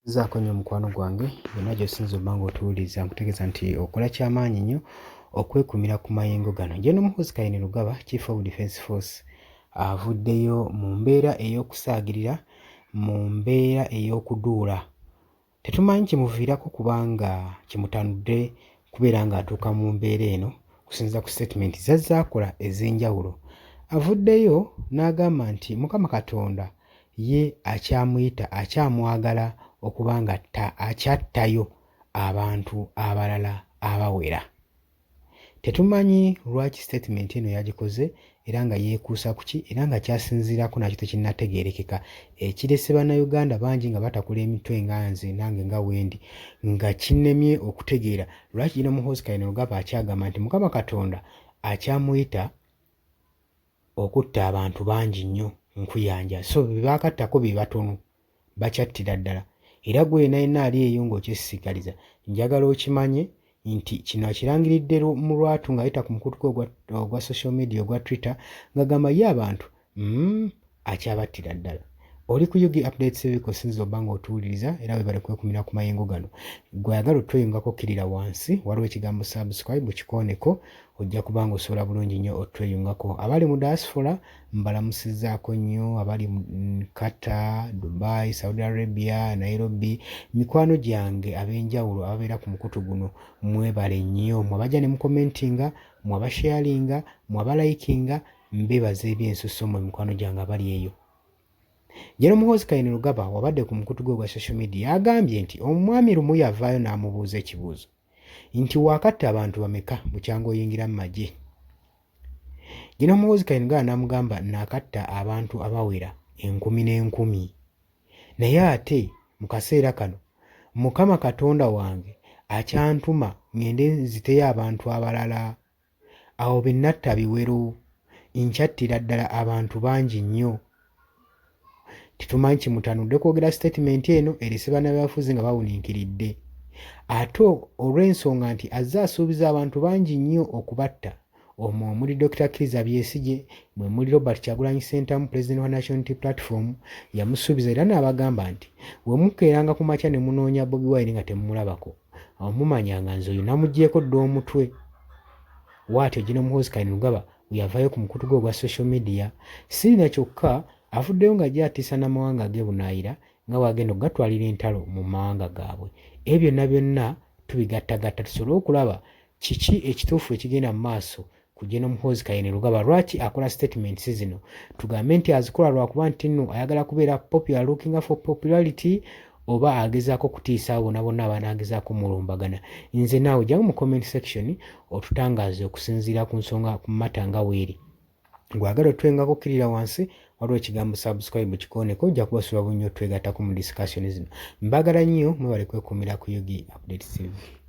Zaako nnyo mukwano gwange yonna gy'osinze obba ng'otuwuliriza, nkutegeeza nti okola kyamaanyi nnyo okwekumira ku mayengo gano. General Muhoozi Kainerugaba, Chief of Defence Force, avuddeyo mu mbeera ey'okusaagirira, mu mbeera ey'okuduula. Tetumanyi kimuviirako kubanga kimutanudde kubeera ng'atuuka mu mbeera eno okusinziira ku sitatimenti z'azze akola ez'enjawulo. Avuddeyo n'agamba nti Mukama Katonda ye akyamuyita, akyamwagala okuba nga akyattayo abantu abalala abawera. Tetumanyi lwaki sitatimenti eno yagikoze era nga yeekuusa ku ki era nga ky'asinziirako nakyo tekinnategeerekeka ekirese Bannayuganda bangi nga batakula emitwe nga nze nange nga wendi nga kinnemye okutegeera lwaki Gen. Muhoozi Kainerugaba akyagamba nti Mukama Katonda akyamuyita okutta abantu bangi nnyo nkuyanja so be baakattako be batono bakyattira ddala era gwe yenna yenna ali eyo ng'okyesisigaliza njagala okimanye nti kino akirangiridde mu lwatu ng'ayita ku mukutu gwe ogwa social media ogwa Twitter ng'agamba ye abantu akyabattira ddala. Oli ku UG Updates TV kw'osinziira obba ng'otuwuliriza era webale kwekumira ku mayengo gano. Gwe ayagala otweyungako kkirira wansi waliwo ekigambo subscribe kikooneko ojja kuba ng'osobola bulungi nnyo otweyungako. Abali mu diaspora mbalamusizzaako nnyo, abali mu Qatar, Dubai, Saudi Arabia, Nairobi, mikwano gyange ab'enjawulo ababeera ku mukutu guno mwebale nnyo. Mwe abajja ne mukomentinga, mwe abasharinga, mwe abalayikinga mbebaza ebyensusso mwe mikwano gyange abali eyo. General Muhoozi Kainerugaba wabadde ku mukutu gwe ogwa social media agambye nti omwami lumu yavaayo n'amubuuza ekibuuzo nti waakatta abantu bameka bukyanga oyingira mu magye. General Muhoozi Kainerugaba n'amugamba nakatta abantu abawera enkumi n'enkumi naye ate mu kaseera kano Mukama Katonda wange akyantuma ngende nziteyo abantu abalala. Awo be natta biwero. Nkyattira ddala abantu bangi nnyo. Tetumanyi kimutanudde kwogera sitatimenti eno erese bannabyabufuzi nga bawuniikiridde. Ate olw'ensonga nti azze asuubiza abantu bangi nnyo okubatta, omwo omuli Dokita Kizza Byesigye, mwe muli Robert Kyagulanyi Ssentamu pulezidenti wa National Unity Platform, yamusuubiza era n'abagamba nti, Bwe mukeeranga ku makya ne munoonya Bobi Wine nga temumulabako, awo mumanya nga nze oyo namuggyeeko dda omutwe. Bw'atyo Gen. Muhoozi Kainerugaba bwe yavaayo ku mukutu gwe ogwa social media. Sirina kyokka avuddeyo ng'ajja atiisa n'amawanga ag'ebunaayira nga bw'agenda okugatwalira entalo mu mawanga gaabwe. Ebyo byonna byonna tubigattagatta tusobole okulaba kiki ekituufu ekigenda mu maaso ku Gen Muhoozi Kainerugaba lwaki akola statements zino tugambe nti azikola lwakuba nti nno ayagala kubeera popular looking for popularity oba agezaako kutiisa abo bona bonna abanaagezaako mulumbagana nze naawe jangu mu comment section otutangaaze okusinziira ku nsonga ku mata nga weeri gwagala otwengako kkirira wansi waliwo ekigambo subscribe kikooneko ojja kubasula bunnyo otwegattako mu discussion zino mbagala nnyo mwebale kwekuumira ku UG Updates TV.